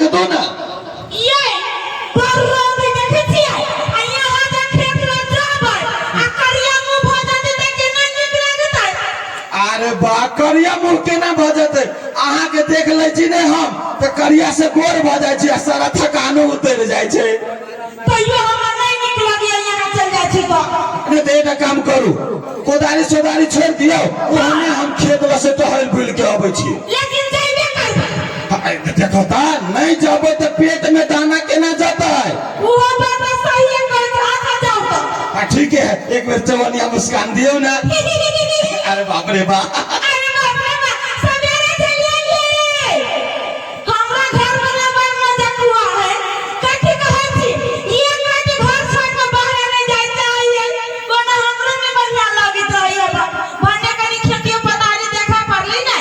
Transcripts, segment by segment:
दो ना। ये बड़ रौदी देखै छियै आ यहाँ जे खेत लग जाबै आ करिया मुँह भऽ जेतै तऽ केना नीक लगतै? अरे बा, करिया मुँह केना भऽ जेतै? अहाँके देख लै छी ने हम तऽ करिया से गोर भऽ जाइ छी आ सारा थकानो उतरि जाइ छै। तैयो हमरा नहि नीक लगैया, यहाँ चलि जाइ छी तऽ। नहि तऽ एकटा काम करू, कोदारी सोदारी छोड़ि दियौ, ओहने हम खेत लऽ से टहल बुलि के अबै छी। लेकिन जइबे करबै। देखो ता नहीं जबे तो पेट में दाना केना जाता है। वो बात तो सही है, कहै छै। अच्छा जाउ तऽ। हाँ ठीक है, एक बेर चवनिया मुस्कान दियो ना। अरे बाप रे बाप। अरे बाप रे बाप, सवेरे चलि अइयै। हमरा घर वाला बड़ मजाकुआ है। कथी कहै छी, एक राति घर छोड़ि कऽ बाहर नहि जाय चाहैए। कोनो हमरो नहि बढ़िआँ लगैत रहैए। भने कनि खेतियो पथारी देखऽ पड़लै ने।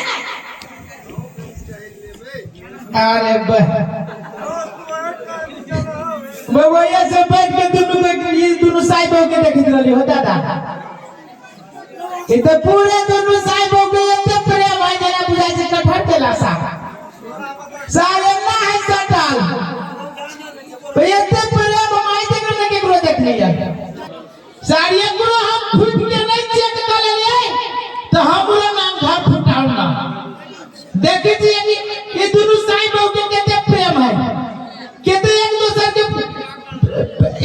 अरे बबैया से बैठ के दुनू के ई दुनू साइब के देखैत रहली हो दादा। ई तो पूरे दुनू साइब के एते प्रेम है जेना बुझाइ छै कटहर के लाशा साल एना है सटल। तो एते प्रेम हम आइ तक नहि केकरो देखलियै। साड़ी एकरो हम फूट के नहीं चेक कर लेलियै तो हमरो नाम घर फुटाउ ना। देखे छियै कि ई दुनू साईं बहू के कते प्रेम है, कते एक दोसर के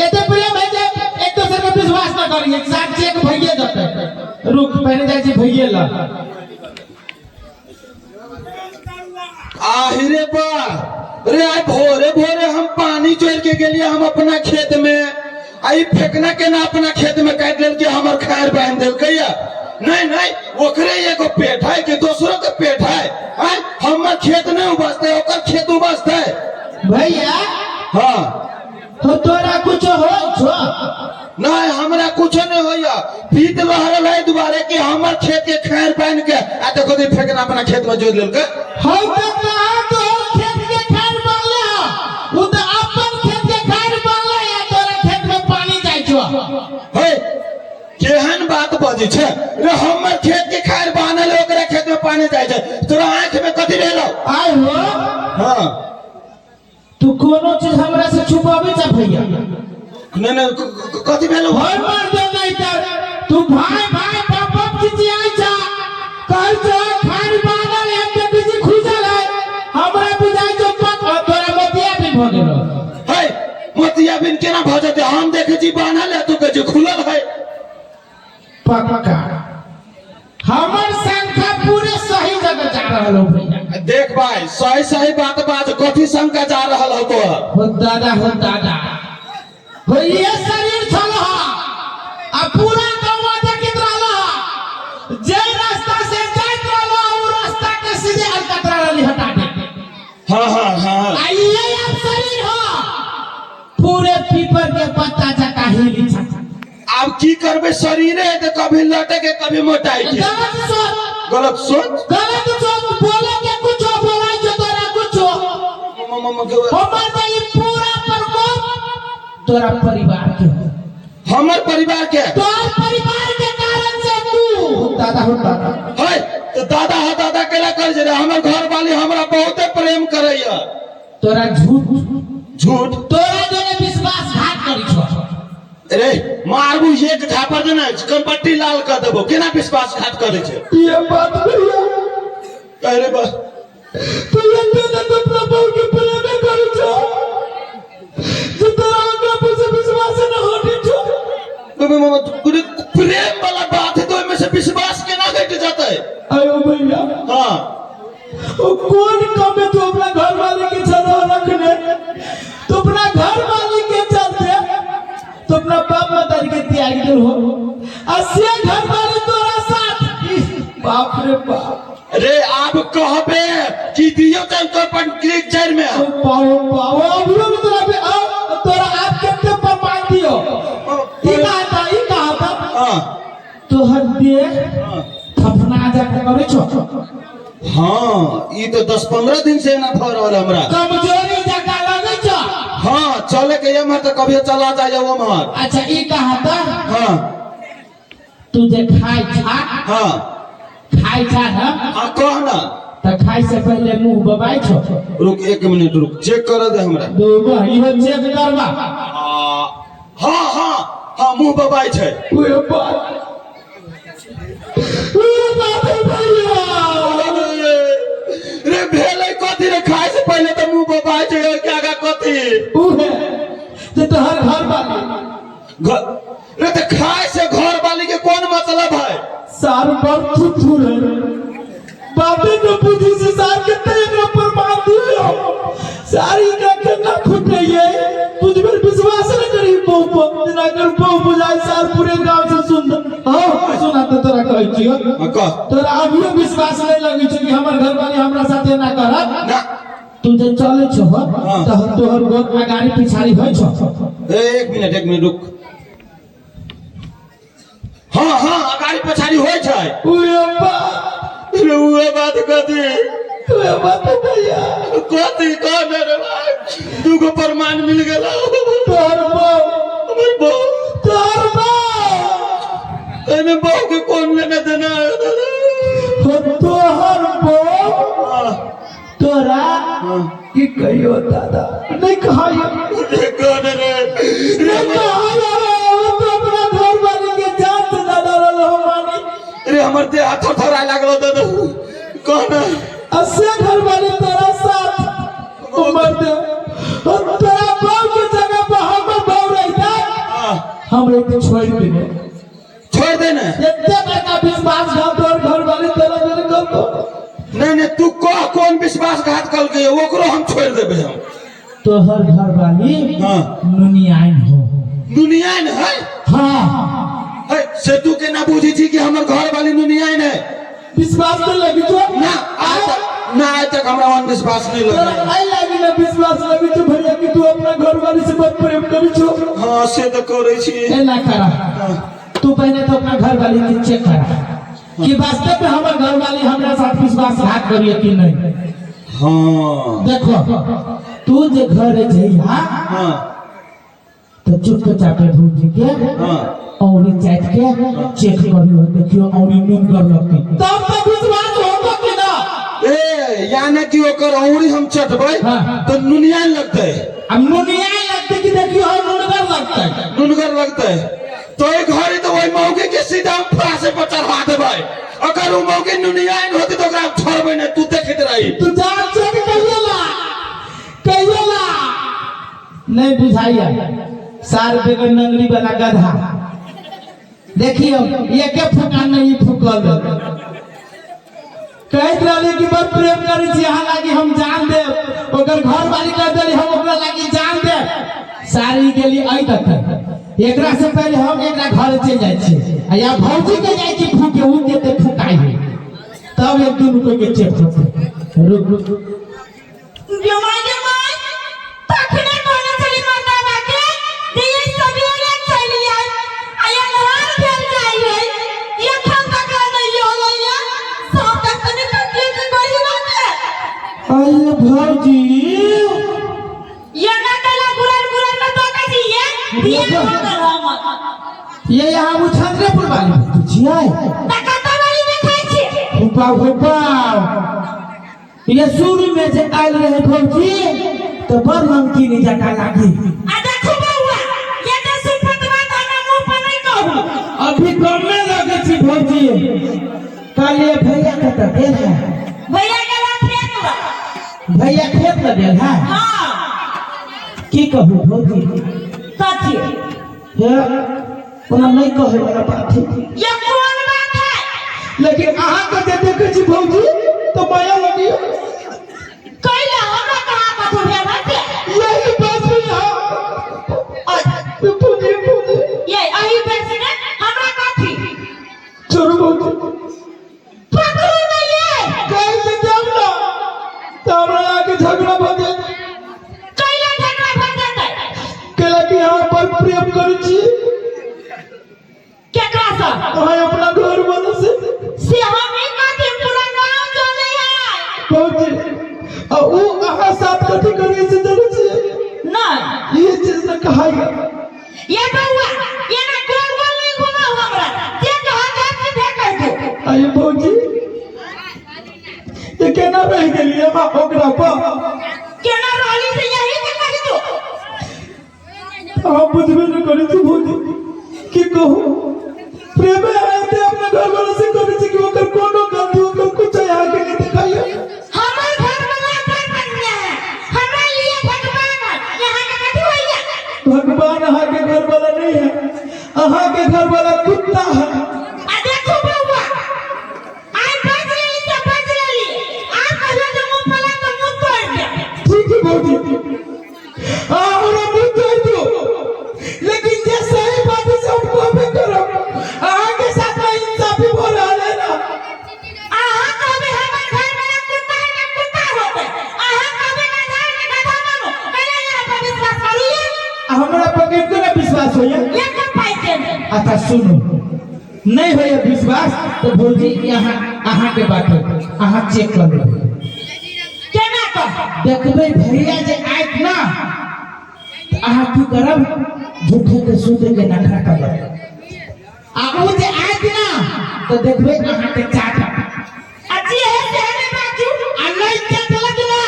एते प्रेम है जे एक दोसर के विश्वास न करिए। साथ चेक भइए जतै। रुक, पहले जाइ छी भइए ल। आहिरे बा रे, आइ भोरे भोरे हम पानी जोड़ के गेलिए हम अपना खेत में, आई फेकना के ना अपना खेत में काट लेल के हमर खैर बांध देलकै या। नहीं नहीं, ओकरे एगो पेट है कि दोसरो के पेट है? आय हमर खेत नहीं उपजते, ओकर खेत उपजते। भैया। हाँ। तो तोरा कुछ हो छो? नहीं, हमरा कुछ नहीं होइया। पीत लहरल है दुबारे कि हमर खेत के खैर बांध के आ देखो दी फेकना अपना खेत में जोड़ लेलकै। हौ तो कहा तो खेत के खैर बांधले हो, उ तो अपन खेत के खैर बांधले है, तोरा खेत में पानी जाइ छो। हे, केहन बात बजै छै रे? हमर खेत के खैर बान्हल है, ओकरा खेत में पानी जाइ छै। तोरा आँख में कथी भेलौ? आय हो। हाँ। तू कोनो चीज हमरा से छुपाबै छ भैया? नहीं नहीं, कथी भेलौ? भर मार दे नहीं तर तू भाई भाई बाप बाप चिचियाई छ, कहै छ खैर बान्हल है ते किसी खुजल है। हमरा बुझाइ छौ पक तोरा मोतिया भी भ गेलो। हे, मोतिया बिन केना भऽ जेतै? हम देखै छी बान्हल है, तू कहै छी खुलल है। पक्का हमर शंका पूरे सही जगह जा रहल हो भैया। देख भाई, सही सही बात बाज, कथी शंका जा रहल हो तोहर? हो दादा, हो दादा, हो ये शरीर छल हा आ पूरा गाँव देखित रहल हा, जे रास्ता से जाइत रहल हा उ रास्ता के सीधे अलकतरा रहली हटा दे। हाँ हाँ हाँ। आ ये अब शरीर हा पूरे पीपर के पत्ता जका हिली छा। आब की करबै, शरीरे है तऽ कभी लटे के कभी मोटाई के। गलत सोच। गलत सोच। गलत सोच बोले के कुछो बोलाई जो तोरा कुछो। हमर तऽ ई पूरा प्रकोप तोरा परिवार के हो। हमर परिवार के? तोहर परिवार के कारण से तू दादा हो दादा। है तो दादा हो दादा केला कर जे रे? हमर घर वाली हमरा बहुते प्रेम करैया। तोरा झूठ। झूठ? तोरा जोरे विश्वासघात करी छो। अरे मारबू एक झापर देना कमपट्टी लाल कर देबो। केना विश्वासघात करे छै? ये बात भैया। अरे बा, तू एते ने तो अपना बहू के प्रेम करी छो जे तोरा ओकरा पर से विश्वास न हटी छो। प्रेम वाला बात है तो ओहिमे से विश्वास केना हटि जेतै? आयो भैया। हाँ। ओ कौन कमे तू अपना घर वाले के चलो रखने, तू अपना घर वाले के चलते तो अपना बाप मतारी के त्याग दिल हो आ से घर वाले तोरा साथ। इस बाप रे बाप। रे आब कहबे कि दियो तन तो अपन क्लिक चार में। ओ पाओ पाओ अभियो भी तोरा पे आओ तोरा आप कितने प्रमाण दियो। ई कहा था, ई कहा था। हाँ। तोहर देह थपना जाके करे छो। हाँ, ई तो 10-15 दिन से ना भ रहल हमरा। कमजोरी जका लगे छो। हाँ, चले के एम्हर तो कभी चला जाए ओम्हर। अच्छा ई कहा था। हाँ। तू जे खाई छा। हाँ। खाई छा ना। हाँ, कह ना। त खाइ से पहले मुंह बबाई छो। रुक, एक मिनट रुक, चेक कर दे हमरा। दूगो इहो चेक करबा। हाँ हाँ हाँ, मुंह बबाई छै। ओए बाप, ओए बाप रे भैया। रे भेलै कथी रे? खाय से पहले तऽ मुंह बबाई छै, ओहिके आगा कथी? उहे जे तोहर घर वाली। घर रे तऽ खाय से घर वाली के कोन मतलब है? सार पर थुथुर है, बापे के बुद्धि से सार कितने एकरा प्रमाण दियो, सारी एकरा केना फुटैये। तुझ पर विश्वास न करी बहु पर, जेना कर बहु बुझाय सार पूरे गांव से सुन। हाँ सुना तो तोरा कहै छियो। हाँ, कह। तोरा अभियो विश्वास नहीं लगे छौ कि हमर घरवाली हमरा साथे ना करत? ना। तू जे चले छो हाँ। तऽ तोहर गोर अगाड़ी पिछाड़ी होइ छौ? ए, एक मिनट, एक मिनट रुक। हाँ हाँ, अगाड़ी पछाड़ी होइ छै। उए बा। रे उहे बात कथी? उए बात भैया। कथी कह रे भाई, दूगो प्रमाण मिल गेल। तोहर बहू। हमर बहू? तोहर बहू। एहिमे बहू के कोन लेना देना है दादा? हो तोहर बहू। हाँ, तोरा हाँ। की कहियो दादा, नहीं कहियो। रे कौन रे रे? नहीं कहियो रे, वो तो अपना घर वाली के जान से ज्यादा रहलो हम मानी। रे हमर देह हाथ थरथराय लागलो दादा, कौन? असे घर वाली तोरा साथ उमर दे और तोरा बहू के जगह पर हमर बहू रहता, हम रहते छोड़ देने। छोड़ दे ने। एते बड़का विश्वासघात तोहर घर वाली तोरा जरे करतो। नहीं नहीं, तू कह कौन विश्वासघात कल ओकरो हम छोड़ देबे हम। तोहर घर वाली हाँ। नुनियाइन हो। नुनियाइन है? हाँ। है से तू केना बुझी छी कि हमर घर वाली नुनियाइन है? विश्वास तो लगी छो? ना, आज तक ना, आज तक हमरा वन विश्वास नहीं तोरा लगे। आई लागी ना विश्वास लगी छो भैया कि तू अपना घर वाली से बहुत प्रेम करी छो? हाँ, से तो करै छी। एना करा, तू पहले तो अपना घर वाली के चेक करा कि वास्तव में हमर घर वाली हमरा साथ विश्वासघात करिए कि नहीं। हाँ। देखो, तू जे घर जइहा हाँ। तो चुपचाप भौजी के हाँ। औरी चाट के चेक करियो, देखियो औरी नून कर लगती, तब तो विश्वास होतो कि ना? ए यानी कि ओकर औरी हम चटबै हाँ। तो नुनियाइन लगतै। अब नुनिया लगते कि देखियो हम नुनगर लगते। नुनगर लगतै तो एक घड़ी तो वही मौके के सीधा हम फांसे पर चढ़ा देबै। अगर वो मौके नुनियाइन होती तो ओकरा हम छोड़बै नहीं, तू देखैत रही। तू जा चेक कहियो ला, कहियो ला। नहीं बुझाइया सार बेगर नंगरी वाला गधा। देखियो ये के फुका नहीं फुकल। कहत रहले कि बड़ प्रेम करै छी अहाँ लागी, हम जान देब। ओकर घर वाली कह देली हम ओकरा लागी जान देब। सारी गेली अइ तक, एकरा से पहले हम एकरा घर चलि जाइ छी आ या भौजी के जाइ छी फूके, उ के ते फुकाइ है, तब एक दुनू कोई के चेक होते। रुक रुक। जमाई जमाई, तखने कहने छली मर्दाना के जे ये सवेरे चलि आइ आ अन्हार भेल जाइ है, एखन तक नहीं होलैया। सब तक तनी कटिए के कही ना के। अरे भौजी। ये ना कैला गुरर गुरर में तो कहै छी ये बियाह भऽ गेल हमर। ये यहाँ उछंद्रपुर वाली भौजी छियै? त कतऽ वाली देखै छी? हुपाव हुपाव, ये शुरू में जे आयल रहे भौजी तो बड़ नमकीन जका लागी। आ देखू बौआ, ये जे सुपत बात हमरा मुँह पर नहीं कहू। अभी कमे लगे छी भौजी। कहलिए भैया कतऽ गेल है? भैया के बात खेत में। भैया खेत में गेल है? हाँ। की कहू भौजी? कथी? हे ओना नहीं कहे वाला बात है। ये कोन बात है? लेकिन अहाँ के जे देखे छी भौजी तो माया लगी। कैला हमरा कहाँ कथू भेल है से? यही बात है यहाँ। भौजी भौजी। ये अही बेसी ने हमरा कथी? छोड़ू भौजी। पकड़ू ने ये। कहीं से जाब ना तो हमरा आके झगड़ा भऽ जायत। कैला झगड़ा भऽ जेतै? कैला कि अहाँ पर प्रेम करै छी। केकरा से? अहाँ अपना घर वाला से। से हम ई कथी पूरा गाँव जानै है। भौजी आ उ हम बुझबे नहीं करै छी भौजी, की कहू, प्रेमे आते अपना घर वाला से करै छी कि ओकर कोनो गलती ओकर कुछ यहाँ के नहीं देखाइए। हमर घर वाला बड़ बढ़िया है, हमरा लिए भगवान है। यहाँ के कथी होइया? भगवान अहाँ के घर वाला नहीं है, अहाँ के घर वाला कुत्ता है। आ देखो बउआ, आइ बज लेली से बज लेली, आ कहियो जे मुंह पला तो मुंह तोड़ दे। ठीक है भौजी, हाँ हमरा मुंह तोड़ दो, लेकिन जे सही बात है से हम कहबे करब। अहाँ के साथ इंसाफी हो रहा है ना? अहाँ कहबै हमर घर वाला कुत्ता है तऽ कुत्ता होतै, अहाँ कहबै गधा है तऽ गधा बनू। कैला यहाँ पर विश्वास करू? हमरा पर केना विश्वास होइए? एक पाइ के नहि। अच्छा सुनू, नहीं होइए विश्वास तो भौजी यहाँ अहाँ के बात है, अहाँ चेक कर लेबै। केना कह? देखबै भैया जे आयत ना, तऽ अहाँ की करब, झूठे के सूते के नखरा करब, आ उ जे आयत ना तो देखबै अहाँ के चाटत। आ जे है से हमे बाजू। आ नहीं चाटलक ना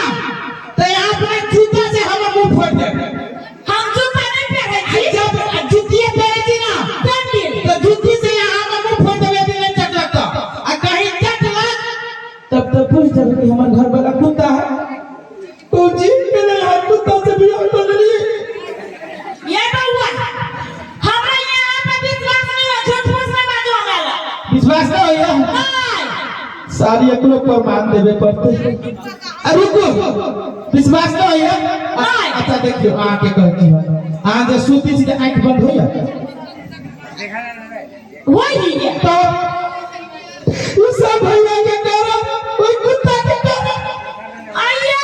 तो यहाँ अपना जूता से हमर मुंह फोड़ देब। हम जूता नहीं पहिरै आ छी। जब जूतिये पहिरै छी ना सैंडल। तो जूती से यहाँ हमर मुंह फोड़ देबै यदि नहीं चटलक तो। आ कहीं चटलक तब तो पूछ देबै कि हमर घर वाला कुत्ता है। भौजी केना यहाँ कुत्ता से बियाह कर लेलिए? ये बउआ, हमरा यहाँ पर विश्वास नहीं है, झूठ फूस नहीं बाजू हमरा लग। विश्वास नहीं होइए? नहीं। सारी एकरो प्रमाण देवे पड़ते। आ रुकू, विश्वास नहीं होइए? नहीं। अच्छा देखियो, अहाँ के कहै छी, अहाँ जे सूती छी तऽ आँखि बंद होइए? वही है। तो उ सब भैया के कारण, ओई कुत्ता के कारण। आइया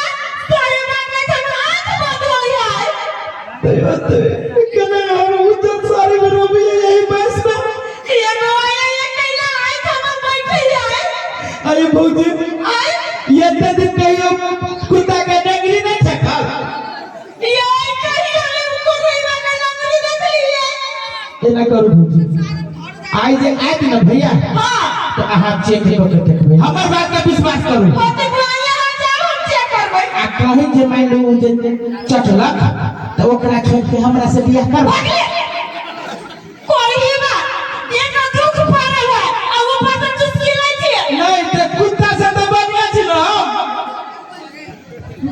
सारे बात में हम आँख बंद हो जाए। केना यार उज्जत सारी में रोबी है यही बस में। ये बउआ, ये कैला आँख हमर बैठे है। अरे भौजी, आय ये ते दिन कहियो कुत्ता के डंगरी नहीं चखल? ये कहियो हम कुत्ता के डंगरी देख लिए। एना करू भौजी, आइ जे आयत ना भैया हाँ तो अहाँ चेक कऽ के देखबै, हमर बात के विश्वास करू। होते बुआइया, हम जाओ, हम चेक करबै। आ कहीं जे मान लू जे चटलक तऽ ओकरा छोड़ के हमरा से बियाह करब। भगले कोई ही बात, एक दुख पड़ल है आ ऊपर से चुस्की लै छियै। नहीं तो कुत्ता से तो बढ़िया छी ना हम।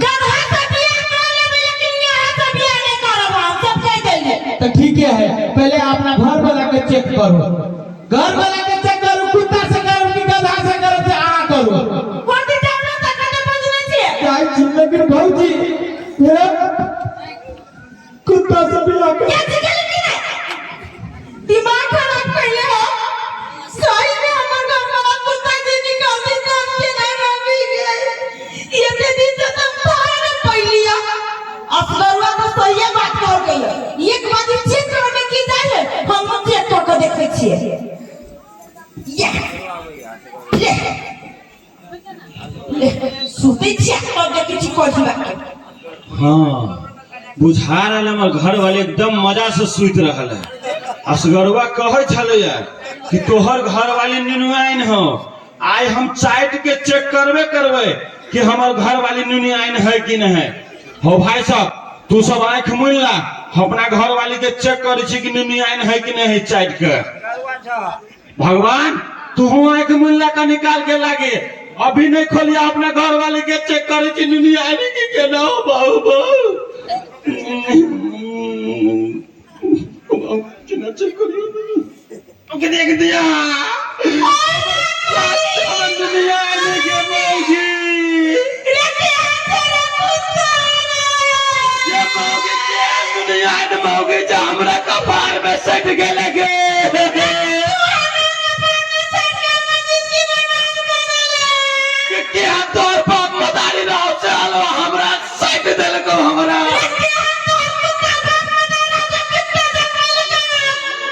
गधा से बियाह कर लेबै, लेकिन यहाँ से बियाह नहीं करब, हम सब कह देलियै। तो ठीक है, पहले अपना घर वाला के चेक करू, घर वाला के चेक करू, कुत्ता से करू कि गधा से करू से अहाँ करू। कोटी जाउ ना तऽ कते बजने छियै। जाय छी, लेकिन भौजी ये कुत्ता से बियाह कर। क्या सिखेली कि नहीं? दिमाग खराब कैले हो। सही में हमर घर वाला कुत्ता जे निकाल दे तो हम केना रही गए। एते दिन से तुम थारे न पैलिया। असगरुआ तो सहिए बात कर गई। एक बार चेक करने की जाय है, हम चेक कर के देखै छियै। ये ले ले, सुतै छियै तब देखै छी कथी बात। हाँ बुझा रहल हमर घर वाले एकदम मजा से सुति रहल है। असगरुआ कहै छलैया कि तोहर घर वाली नुनुआइन हो, आइ हम चाट के चेक करबे करबै कि हमर घर वाली नुनुआइन है कि नहीं है। हो भाई साहब, तू सब आँख मुनि ला, हम अपना घर वाली के चेक करै छी कि नुनुआइन है कि नहीं है चाट के। भगवान तू आँख मुनि ला के निकाल के लागे, अभी नहीं खोलिया, अपना घर वाले के चेक करे छी नुनुआइन की केना हो। बहु बहु केना चेक करियो, ओके देख दिया नुनुआइन के मौगी। ये मौगी के नुनुआइन मौगी जे हमरा कपार में सट गेल गे। के तोर बाप मदारी राव से हलो हमरा सट देलको हमरा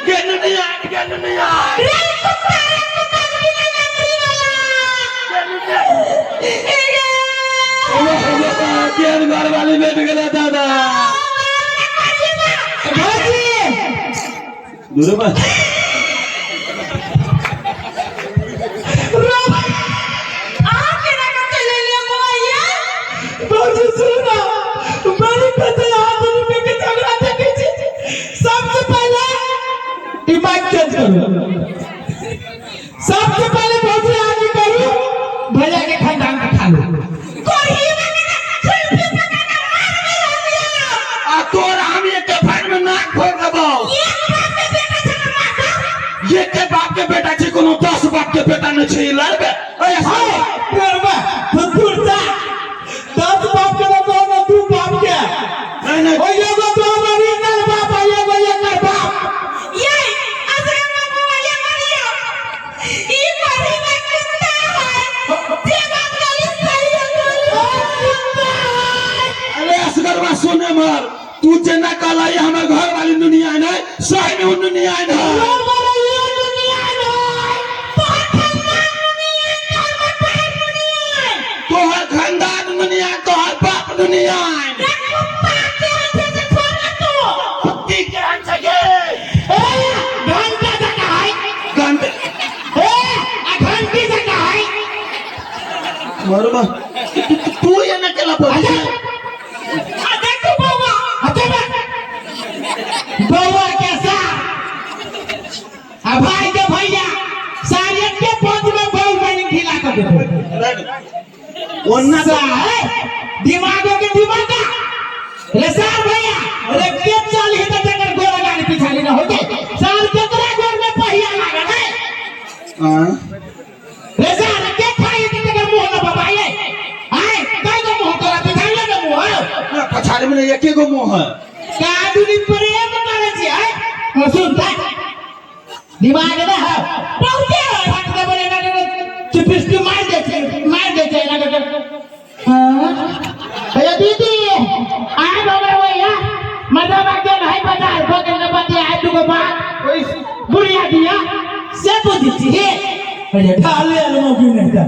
के नुनुआइन के नुनुआइन केहन घर वाली बैठ गेलै दादा। भौजी दूर बा। भौजी सुन ना, बड़ी कते हाथ रुपए के झगड़ा देखै छी। करू। सबसे पहले भौजी अहाँ की करू, भैया के खानदान के खा लू। आ तोरा हम एक फाड़ में नाक फोड़ देबौ। एके बाप के बेटा छै, कोनो 10 बाप के बेटा नहि छै। ई लड़बे ओए हाय करबा तो दूर जा, 10 बाप के तो ना 2 बाप के। नहीं नहीं, ओ एगो तो हमर एकर बाप आ एगो एकर बाप। ये असगर बाबू ये मरियो ई मरी में कुत्ता है जे बात गली सही है गोली कुत्ता है। अरे असगरवा सुने मर, तू जेना कहला ये हमर घर वाली दुनिया नहीं, सही में दुनिया नहीं। तोहर खानदान दुनिया, तोहर बाप दुनिया। कुत्ती के हन छै गे। ए घंटा जका है। गंद। ए आ घंटी जका है। मरबा तू ये ना केला बोल। आ देखू बौआ। अच्छा बा बउआ के साथ आ भाई के भैया सारे के पहुंच में बहु बहन खिला के देखो। ओन्ना सारे दिमागों के दिमागा रे सार भैया रे के चल ही त जकर गोरा गाड़ी पिछाड़ी ना होते सार केकरा गोर में पहिया लागल है। हां रे सार के खाई त जकर मुंह न बबाए आय काय को मुंह तोरा पिछाड़ी ना मुंह है। ना पछाड़ी में एके गो मुंह है। का दुनी प्रेम करे छी आय ओ सुन ता दिमाग ना है बहुते है। फट दे बोले ना चिपिस्टी मार दे छे, मार दे छे ना के। हां भैया दीदी आय बाबा भैया मजा बागे भाई बाजार बगल में बतिया आय दुगो बात ओइ बुढ़िया दिया से बुझी छी हे भैया ढाले अलमो की नहीं ता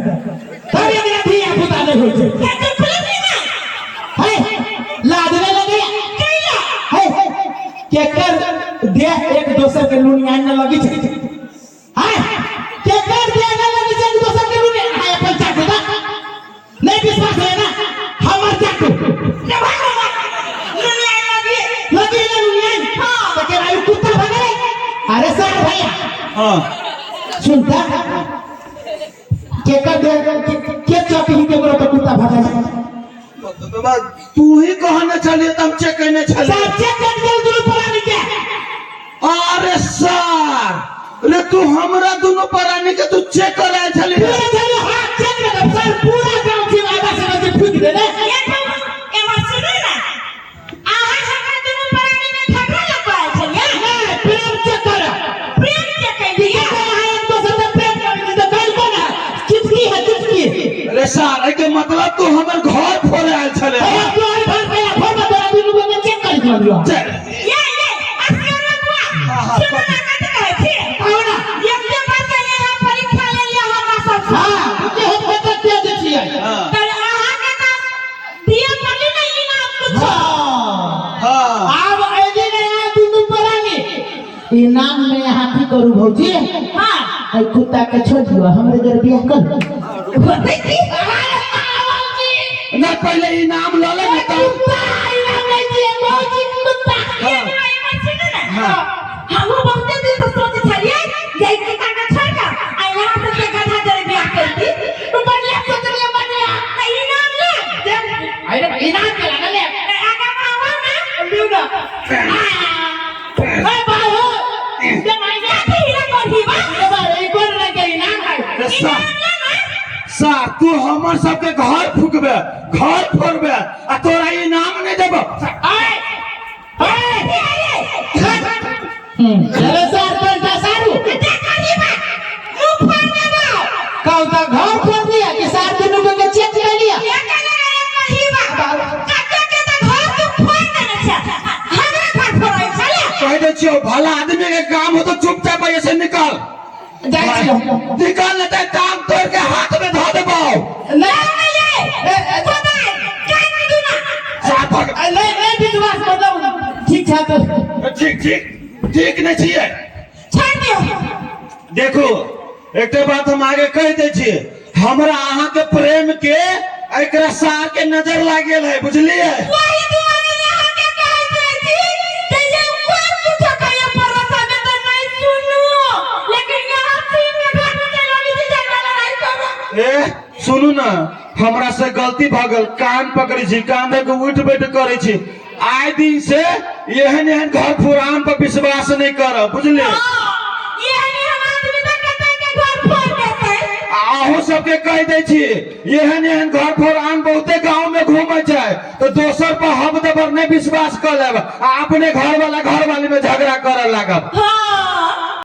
अरे मेरा धिया पुता नहीं होय छे। के पुलिस ना। हे लादने लगे कैला हे केकर देह एक दोसर के लुनियान न लगी छे। हाय केकर देह न लगी छे एक दोसर के लुनियान। हाय अपन चाटू दा नहीं विश्वास है ना हमर चाटू ने भाग बाबा दुनिया लगी। लगी ना लुनियान। हाँ। तो के आयु कुत्ता भगले। अरे सर भैया हां सुनता केकर देह के चौकी ही केकरो तो कुत्ता भगले। बाबा तू ही कहने छलिए त हम चेक कहने छलिए। सर चेक कर दे दुनू प्राणी के। अरे सर रे तू हमरा दोनों प्राणी के तू चेक कराए छली। पूरा चलो हाथ चेक कर सर पूरा गांव की आधा से बजे फूक दे ना। ये बाबा एमर सुनू ना आहा हमरा दुनू प्राणी में झगड़ा लगवाए छलिए। नहीं प्रेम चेक कर। प्रेम के कैलिए। एक दोसर से प्रेम कर तो कल कोन है चुटकी है चुटकी। अरे सर के मतलब तू हमर घर फोड़े आयल छले। अरे तोहर घर पे फोड़ में तोरा दुनू के चेक कर दियो। चल। ये ये असगर बाबा सुनू ना कथि कहै छी। आओ ना। एक बार के यहाँ परीक्षा ले लिया हमरा सब। हां के हम कत तेज छियै। हां तर अहाँ के तऽ दिए पड़ली ने इनाम कुछो। हां हां आब एली ने यहाँ दुनू प्राणी इनाम में यहाँ की करू भौजी। हां आई कुत्ता के छोड़ दियो हमरे जर बियाह कर। होतै की ना पहले इनाम ल ले ना तब। कुत्ता इनाम लै छियै भौजी कुत्ता। हां हां हमहूँ बहुते दिन से सोचै छलियै जे ई कुत्ता के छोड़ि कऽ आ यहाँ सबके गधा जरे बियाह करती। बढ़िया सोचलियै बढ़िया। तऽ इनाम ले। अरे इनाम के लागल ले। आगाँ आबू ने। लिउ ना। ए बाबू दे भाई दे। कथी हीरा करही बा? ए बारे ई कोन रंग के इनाम है? रे सर इनाम ले ने। सर तू हमर सबके घर फुकबे घर फोड़बे आ तोरा इनाम नहीं देबो। आय आय कथी है ये? अरे सर कंटा सारू कथी करही बा? मुँह फाड़ देबौ। कहू तो घर फोड़ लिया कि सार दुनू के चेक कर लिया। ये केना रे करही बा? कते के तऽ घर तू फोड़ देने छै। हमरा घर फोड़ै छले। कह दे छियो भला आदमी के काम हो तो चुपचाप ऐसे निकल। जाइ छियो। निकल नहीं तो टांग तोड़ के हाथ में धो देबो। नहीं नहीं ये। गोदाय, काट दू ना। साफ हो गया। नहीं नहीं विश्वास मतलब ठीक छै तो। ठीक ठीक ठीक नहीं छियै। छोड़ दियौ। देखो एक बात हम आगे कह दै छियै, हमरा अहाँ के प्रेम के एकरा सार के नजर लागि गेल है, बुझलिए? वही दुआरे यहाँ के कहैत रहै छी जे ये कोइ कुछो कहियो परोसा में तऽ नहि सुनू। ए सुनू ना, हमरा से गलती भऽ गेल, कान पकड़ै छी, कान धऽ के उठ बैठ करै छी। आइ दिन से एहन एहन घर फुरान पर विश्वास नहि करब, बुझलियै? एहन एहन आदमी तऽ कतऽ के घर फोड़ देतै। आ अहूँ सबके कहि दै छी, एहन एहन घर फुरान बहुते गाँव में घूमै छै, तऽ दोसर पर हम दबर नहि विश्वास कऽ लेब आ अपने घर वाला घर वाली में झगड़ा करऽ लागब। हाँ।